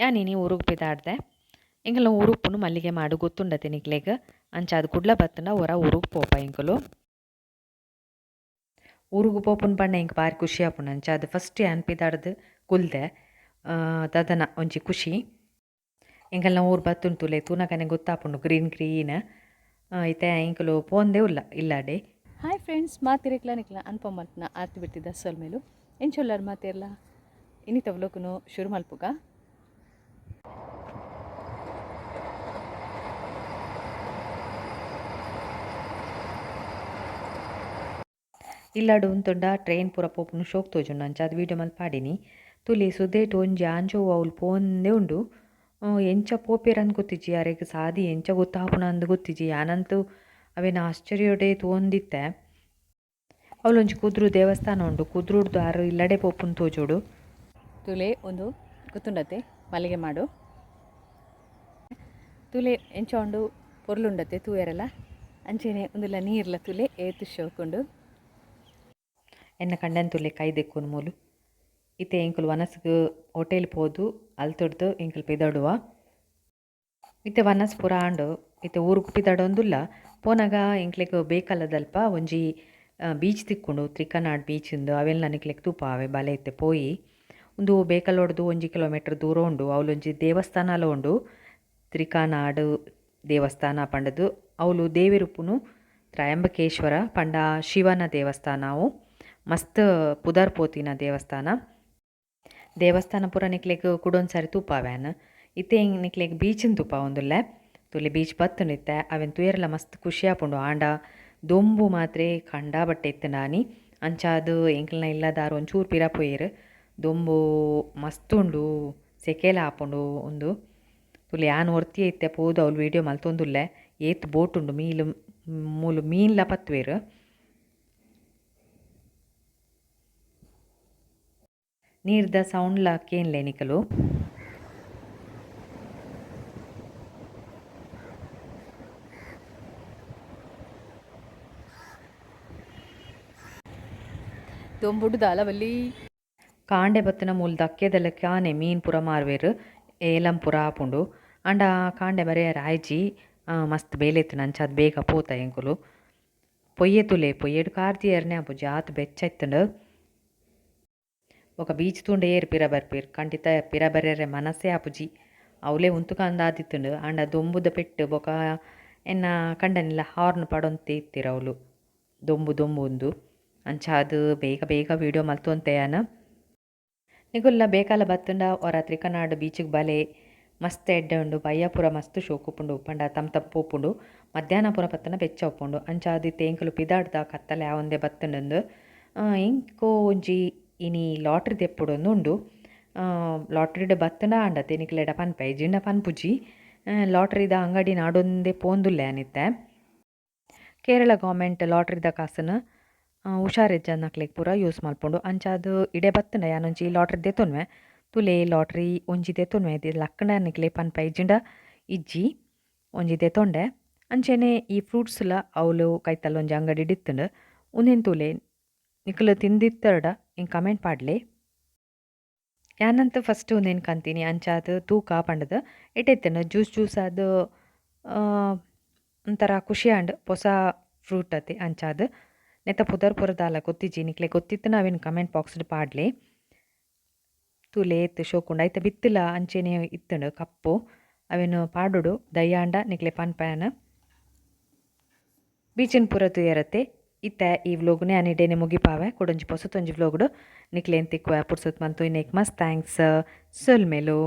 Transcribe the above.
ಯಾನ್ ಇನಿ ಊರುಗ್ ಪಿದಾಡ್ದೆ. ಎಂಕಲ್ನ ಊರುಪ್ಪುನು ಮಲ್ಲಿಗೆ ಮಾಡು ಗೊತ್ತುಂಡತೆ ನಿಕ್ಲೆಗ್. ಅಂಚಾದ್ ಕುಡ್ಲ ಬತ್ತ್ಂಡ ಒರ ಊರುಗ್ ಪೋಪ ಎಂಕುಲು. ಊರುಗು ಪೋಪುನು ಪಂಡ ಎಂಕ್ ಬಾರಿ ಖುಷಿ ಆಪುಂಡು. ಅಂಚಾದ್ ಫಸ್ಟ್ ಯಾನ್ ಪಿದಾಡ್ದ್ ಕುಲ್ದೆ. ದಾದನ ಒಂಜಿ ಖುಷಿ. ಎಂಕಲ್ನ ಊರು ಬತ್ತುಂಡು ತೂಲೆ ತೂನಗನೆ ಗೊತ್ತಾಪುಂಡು ಗ್ರೀನ್ ಗ್ರೀನ್. ಇತ್ತೆ ಎಂಕುಲು ಪೋಂದೆ ಉಲ್ಲ ಇಲ್ಲಾಡೆ. ಹಾಯ್ ಫ್ರೆಂಡ್ಸ್, ಮಾತಿರೆಕ್ಲ ನಿಕ್ಲ ಅನ್ಪಮ ಮಲ್ಪುನ ಆರ್ತಿ ಬಿಡ್ತಿದ್ದ ಸೊಲ್ಮೆಲು. ಎಂಚೊಲ್ಲರ್ ಮಾತೆರ್ಲ? ಇನ್ನಿತ ವ್ಲೋಗ್ನು ಶುರು ಮಲ್ಪುಗ. ಇಲ್ಲಾಡ್ ಉಂತುಂಡ ಟ್ರೈನ್ ಪೂರ ಪೋಪುನು ಶೋಕ್ ತೋಜುಂಡು. ಅಂಚಾದ್ ವೀಡಿಯೋ ಮಲ್ಪಾಡಿನಿ. ತೂಲೆ ಸುದೇಟ್ ಒಂಜಿ ಆಂಜೋವು ಅವ್ಲು ಪೋಂದೇ ಉಂಡು. ಎಂಚ ಪೋಪೆರಂದ್ ಗೊತ್ತಿಜ್ಜಿ, ಅರೆಗ್ ಸಾದಿ ಎಂಚ ಗೊತ್ತಾಪುನ ಅಂದ್ ಗೊತ್ತಿಜ್ಜಿ. ಯಾನಂತೂ ಅವೆನ್ ಆಶ್ಚರ್ಯೊಡೇ ತೂವೊಂದಿತ್ತೆ. ಅವ್ಲೊಂಜಿ ಕುದ್ರು ದೇವಸ್ಥಾನ ಉಂಡು. ಕುದ್ರುಡ್ದು ಆರ್ ಇಲ್ಲಡೆ ಪೋಪುನು ತೋಜೋಡು. ತುಲೆ ಒಂದು ಗೊತ್ತುಂಡತೆ ಮಲ್ಲಿಗೆ ಮಾಡು. ತುಲೆ ಎಂಚ ಉಂಡು ಪೊರ್ಲುಂಡತೆ ತೂಯರಲ್ಲ. ಅಂಚೆನೆ ಉಂದುಲ ನೀರ್ಲ ತುಲೆ ಏತ್ ಶೋಕುಂಡು. ಎನ್ನ ಕಂಡನ್ ತುಲೆ ಕೈ ದೆಕ್ಕುನು ಮೂಲು. ಇತ್ತೆ ಎಂಕುಲು ವನಸ್ಗ್ ಹೋಟೆಲ್ ಪೋದು ಅಲ್ತುಡ್ದು ಎಂಕುಲು ಪಿದಡುವ. ಇತ್ತೆ ವನಸ್ ಪೂರ ಆಂಡ್. ಇತ್ತೆ ಊರುಗು ಪಿದಡೊಂದುಲ್ಲ. ಪೋನಗ ಎಂಕ್ಲೆಗ್ ಬೇಕಲದಲ್ಪ ಒಂಜಿ ಬೀಚ್ ತಿಕ್ಕುಂಡು, ತ್ರಿಕನಾಡ್ ಬೀಚ್ ಇಂದು. ಅವೆನ್ ನಿಕ್ಲೆಗ್ ತೂಪಾವೆ ಬಲೆ ಇತ್ತೆ ಪೋಯಿ. ಉಂದು ಬೇಕಲೋಡ್ದು 1 ಕಿಲೋಮೀಟರ್ ದೂರ ಉಂಡು. ಅವ್ಲೊಂಜಿ ದೇವಸ್ಥಾನಲ ಉಂಡು, ತ್ರಿಕನಾಡು ದೇವಸ್ಥಾನ ಪಂಡುದು. ಅವ್ಲು ದೇವಿರುಪ್ಪುನು ತ್ರಯಂಬಕೇಶ್ವರ ಪಂಡ ಶಿವನ ದೇವಸ್ಥಾನ. ಅವು ಮಸ್ತ್ ಪುದರ್ ಪೋತಿನ ದೇವಸ್ಥಾನ. ದೇವಸ್ಥಾನ ಪೂರ ನಿಕ್ಲೆಗ್ ಕುಡೊಂದ್ಸಾರಿ ತೂಪಾವ್ಯಾನ್. ಇತ್ತೆ ನಿಕ್ಲೆಗ್ ಬೀಚಿನ್ ತೂಪಾವೊಂದುಲ್ಲೆ. ತುಲೆ ಬೀಚ್ ಬತ್ತುಂಡು ಇತ್ತೆ. ಅವೆನ್ ತೂಯೆರೆಲ ಮಸ್ತ್ ಖುಷಿ ಆಪುಂಡು. ಆಂಡ ದೊಂಬು ಮಾತ್ರೆ ಕಂಡಾಬಟ್ಟೆ ಇತ್ತ್ಂಡ ಆನಿ. ಅಂಚಾದ್ ಎಂಕಲ್ನ ಇಲ್ಲದಾರ್ ಒಂಚೂರು ಪಿರ ಪೋಯೆರ್. ದೊಂಬು ಮಸ್ತ್ ಉಂಡು, ಸೆಕೆಲ ಆಪುಂಡು ಉಂದು. ತುಲೆ ಯಾನ್ ಒರ್ತಿಯೇ ಇತ್ತೆ ಪೋದು ಅವ್ಲು ವೀಡಿಯೋ ಮಲ್ತೊಂದುಲ್ಲೆ. ಏತ್ ಬೋಟ್ ಉಂಡು, ಮೀಲು ಮೂಲು ಮೀನ್ಲ ಪತ್ತುವೆರ್. ನೀರ್ದ ಸೌಂಡ್ಲ ಕೇನ್ಲೆ ನಿಕುಲು. ದೊಂಬುಡು ದಾಲ ಬಲ್ಲಿ. ಕಾಂಡೆ ಬತ್ತಿನ ಮೂಲು ದಕ್ಕೆದೆಲ್ಲ ಕಾನೆ ಮೀನ್ ಪೂರ ಮಾರುವೆರ್. ಏಲಂ ಪೂರ ಆಪುಂಡು. ಆಂಡ ಕಾಂಡೆ ಬರೆಯರ್ ಆಯ್ಜಿ. ಮಸ್ತ್ ಬೇಲೆ ಇತ್ತ್ಂಡ್ ಅಂಚಾದ್ ಬೇಗ ಪೋತ ಎಂಕುಲು. ಪೊಯ್ಯೆ ತುಲೆ ಪೊಯ್ಯೆಡ್ ಕಾರ್ ದೀಯೆರ್ನೆ ಆಪುಜಿ ಆತ್ ಬೆಚ್ಚ ಇತ್ತ್ಂಡ್. ಬೊಕ ಬೀಚ್ ತೂಂಡ ಏರ್ ಪಿರ ಬರ್ಪೆರ್, ಖಂಡಿತ ಪಿರ ಬರ್ಯರೆ ಮನಸ್ಸೇ ಆಪುಜಿ. ಅವ್ಲೇ ಉಂತುಕಂದಾದಿತ್ತ್ಂಡ್. ಆಂಡ ದೊಂಬುದ ಪೆಟ್ಟು ಬೊಕ ಎನ್ನ ಕಂಡನಿಲ ಹಾರ್ನ್ ಪಾಡೊಂತೆ ಇತ್ತೆರ್ ಅವ್ಲು. ದೊಂಬು ದೊಂಬು ಉಂದು. ಅಂಚಾದ್ ಬೇಗ ಬೇಗ ವೀಡಿಯೋ ಮಲ್ತೊಂತೆ ಯಾನ್. ನಿಕುಲ್ಲ ಬೇಕಲ ಬತ್ತುಂಡ ಒರ ತ್ರಿಕನಾಡು ಬೀಚಿಗೆ ಬಲೆ. ಮಸ್ತ್ ಎಡ್ಡೆ ಉಂಡು. ಬಯ್ಯ ಪೂರ ಮಸ್ತ್ ಶೋಕು ಉಪ್ಪುಂಡು. ಪಂಡ ತಮ್ ತಪ್ಪು ಉಪ್ಪುಂಡು. ಮಧ್ಯಾಹ್ನ ಪೂರ ಬತ್ತುಂಡ ಬೆಚ್ಚ ಉಪ್ಪುಂಡು. ಅಂಚಾದ್ ಇತ್ತೆ ಎಂಕುಲು ಪಿದಾಡ್ದ ಕತ್ತಲೆ ಆವೊಂದೆ ಬತ್ತುಂಡುಂದು. ಎಂಕು ಒಂಜಿ ಇನಿ ಲಾಟ್ರಿ ದೆಪ್ಪುಡೊಂದು ಉಂಡು. ಲಾಟ್ರಿಡ್ ಬತ್ತುಂಡ ಆಂಡತೆ ನಿಕ್ಲೆಡ ಪನ್ಪೆ, ಇಜ್ಜಿಂಡ ಪನ್ಪುಜಿ. ಲಾಟ್ರಿದ ಅಂಗಡಿ ನಾಡೊಂದೇ ಪೋಂದುಲ್ಲೆ ಯಾನಿತ್ತೆ. ಕೇರಳ ಗೌರ್ಮೆಂಟ್ ಲಾಟ್ರಿದ ಕಾಸುನು ಹುಷಾರಿಜ್ಜಂದಿನಕ್ಲೆಗ್ ಪೂರ ಯೂಸ್ ಮಲ್ಪುಂಡು. ಅಂಚಾದ್ ಇಡೆ ಬತ್ತುಂಡ ಯಾನೊಂಜಿ ಲಾಟ್ರಿ ದೆತ್ತೊನ್ವೆ. ತುಲೆ ಲಾಟ್ರಿ ಒಂಜಿ ದೆತ್ತೊನ್ವೆ ಲಕ್ಕಂಡ ನಿಕ್ಲೆ ಪನ್ಪೆ, ಇಜ್ಜಿಂಡ ಇಜ್ಜಿ. ಒಂಜಿ ದೆತ್ತೊಂಡೆ. ಅಂಚೆನೆ ಈ ಫ್ರೂಟ್ಸ್ಲ ಅವ್ಲು ಕೈತಲ್ ಒಂಜಿ ಅಂಗಡಿ ಇತ್ತುಂಡು. ಉಂದೆನ್ ತೂಲೆ ನಿಕುಲು ತಿಂದಿತ್ತರ್ಡ ಇಂಕ್ ಕಮೆಂಟ್ ಪಾಡ್ಲೆ. ಯಾನಂತೂ ಫಸ್ಟ್ ಉಂದೆನ್ ಕಂತೀನಿ. ಅಂಚಾದ್ ತೂಕ ಪಂಡುದು ಎಡ್ಡೆ ಜ್ಯೂಸ್ ಜ್ಯೂಸ್ ಆದ್ ಒಂಥರ ಖುಷಿ ಆಂಡ್. ಪೊಸ ಫ್ರೂಟ್ ಅತೆ ಅಂಚಾದ್ ನೆತ್ತ ಪುದರ್ ಪೂರ ದಾಲ ಗೊತ್ತಿಜ್ಜಿ. ನಿಕ್ಲೆ ಗೊತ್ತಿತ್ತುಂಡ ಅವೆನ್ ಕಮೆಂಟ್ ಬಾಕ್ಸ್ಡ್ ಪಾಡ್ಲೆ. ತೂಲೆ ಏತ್ ಶೋಕುಂಡು. ಐತ ಬಿತ್ತುಲ ಅಂಚೆನೆ ಇತ್ತುಂಡು ಕಪ್ಪು. ಅವೆನ್ ಪಾಡೊಡು ದಯ್ಯಾಂಡ ನಿಕ್ಲೆ ಪನ್ಪಯಾನ. ಬೀಚಿನ್ ಪೂರ ತೂಯರತೆ. ಇತ್ತೆ ಈ ವ್ಲೋಗ್ನೆ ಯಾನ್ ಇಡೇನೆ ಮುಗಿಪಾವೆ. ಕುಡೊಂಜಿ ಪೊಸತೊಂಜಿ ವ್ಲೋಗ್ಡು ನಿಕ್ಲೆನ್ ತಿಕ್ಕುವೆ. ಪುರ್ಸೊತ್ ಮಂತು ಇನ್ನೆಕ್ ಮಸ್ತ್ thanks. ಸೊಲ್ಮೆಲು.